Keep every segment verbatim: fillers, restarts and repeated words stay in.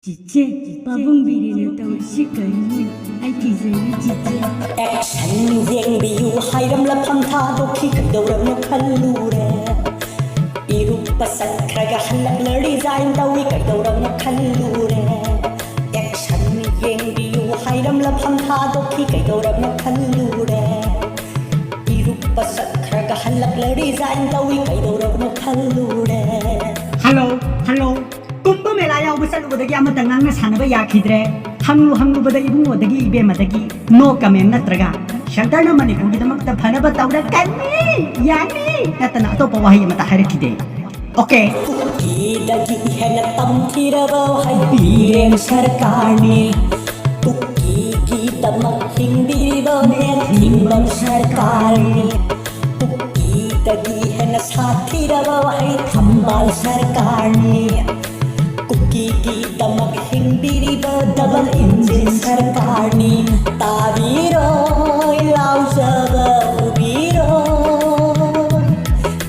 ꯆꯤꯆꯦ, ꯄꯥꯕꯨꯡ ꯕꯤꯔꯦꯟꯅ ꯇꯧꯔꯤꯁꯤ ꯀꯔꯤꯅꯣ? ꯑꯩ ꯀꯤꯖꯩ, ꯆꯤꯆꯦ꯫ Action ꯌꯦꯡꯕꯤꯌꯨ ꯍꯥꯏꯔꯝꯂꯐꯝ ꯊꯥꯗꯣꯛꯈꯤ, ꯀꯩꯗꯧꯔꯕꯅꯣ ꯈꯜꯂꯨꯔꯦ꯫ ꯏꯔꯨꯞꯄ ꯆꯠꯈ꯭ꯔꯒ ꯍꯜꯂꯛꯂ resign ꯇꯧꯏ, ꯀꯩꯗꯧꯔꯕꯅꯣ ꯈꯜꯂꯨꯔꯦ꯫ Action ꯌꯦꯡꯕꯤꯌꯨ ꯍꯥꯏꯔꯝꯂꯐꯝ ꯊꯥꯗꯣꯛꯈꯤ, ꯀꯩꯗꯧꯔꯕꯅꯣ ꯈꯜꯂꯨꯔꯦ꯫ ꯏꯔꯨꯞꯄ ꯆꯠꯈ꯭ꯔꯒ ꯍꯜꯂꯛꯂ resign ꯇꯧꯏ, ꯀꯩꯗꯧꯔꯕꯅꯣ ꯈꯜꯂꯨꯔꯦ꯫ Hello, hello. ꯀꯨꯝꯚ ꯃꯦꯂꯥ ꯌꯥꯎꯕ ꯆꯠꯂꯨꯕꯗꯒꯤ ꯑꯃꯠꯇ ꯉꯥꯡꯅ ꯁꯥꯟꯅꯕ ꯌꯥꯈꯤꯗ꯭ꯔꯦ꯫ ꯍꯪꯂꯨ ꯍꯪꯂꯨꯕꯗ ꯏꯕꯨꯡꯉꯣꯗꯒꯤ ꯏꯕꯦꯝꯃꯗꯒꯤ no comment ꯅꯠꯇ꯭ꯔꯒ ꯁꯦꯟꯇꯔꯅ ꯃꯅꯤꯄꯨꯔꯒꯤꯗꯃꯛꯇ ꯐꯅꯕ ꯇꯧꯔꯛꯀꯅꯤ, ꯌꯥꯅꯤ ꯅꯠꯇꯅ ꯑꯇꯣꯞꯄ ꯋꯥꯍꯩ ꯑꯃꯠꯇ ꯍꯥꯏꯔꯛꯈꯤꯗꯦ꯫ Okay꯫ ꯀꯨꯀꯤꯗꯒꯤ ꯍꯦꯟꯅ ꯇꯝꯊꯤꯔꯕ ꯍꯩ ꯕꯤꯔꯦꯟ ꯁꯔꯀꯥꯔꯅꯤ꯫ ꯀꯨꯀꯤꯒꯤꯗꯃꯛ ꯍꯤꯡꯕꯤꯔꯤꯕ ꯅꯦꯠ ꯊꯤꯡꯕꯝ ꯁꯔꯀꯥꯔꯅꯤ꯫ ꯀꯨꯀꯤꯗꯒꯤ ꯍꯦꯟꯅ ꯁꯥꯊꯤꯔꯕ ꯋꯥꯍꯩ ꯊꯝꯕꯥꯜ ꯁꯔꯀꯥꯔꯅꯤ꯫ ꯀꯨꯀꯤꯒꯤꯗꯃꯛ ꯍꯤꯡꯕꯤꯔꯤꯕ double engine ꯁꯔꯀꯥꯔꯅꯤ꯫ ꯇꯥꯕꯤꯔꯣꯏ ꯂꯥꯎꯖꯕ ꯎꯕꯤꯔꯣꯏ,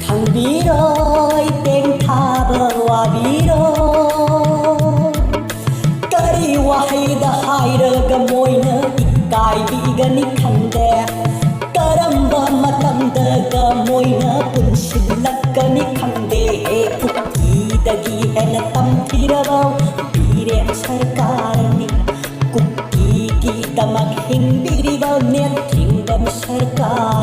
ꯈꯪꯕꯤꯔꯣꯏ ꯇꯦꯡꯊꯥꯕ ꯋꯥꯕꯤꯔꯣꯏ꯫ ꯀꯔꯤ ꯋꯥꯍꯩꯗ ꯍꯥꯏꯔꯒ ꯃꯣꯏꯅ ꯏꯀꯥꯏꯕꯤꯒꯅꯤ ꯈꯪꯗꯦ꯫ ꯀꯔꯝꯕ ꯃꯇꯝꯗꯒ ꯃꯣꯏꯅ ꯄꯨꯟꯁꯤꯜꯂꯛꯀꯅꯤ ꯈꯪꯗꯦ꯫ ꯍꯦ ꯀꯨꯀꯤꯗꯒꯤ ꯍꯦꯟꯅ ꯇꯝꯊꯤꯔꯕ ꯕꯤꯔꯦꯟ ꯁꯔꯀꯥꯔꯅꯤ꯫ ꯀꯨꯀꯤꯒꯤꯗꯃꯛ ꯍꯤꯡꯕꯤꯔꯤꯕ ꯅꯦꯠ ꯊꯤꯡꯕꯝ ꯁꯔꯀꯥꯔ꯫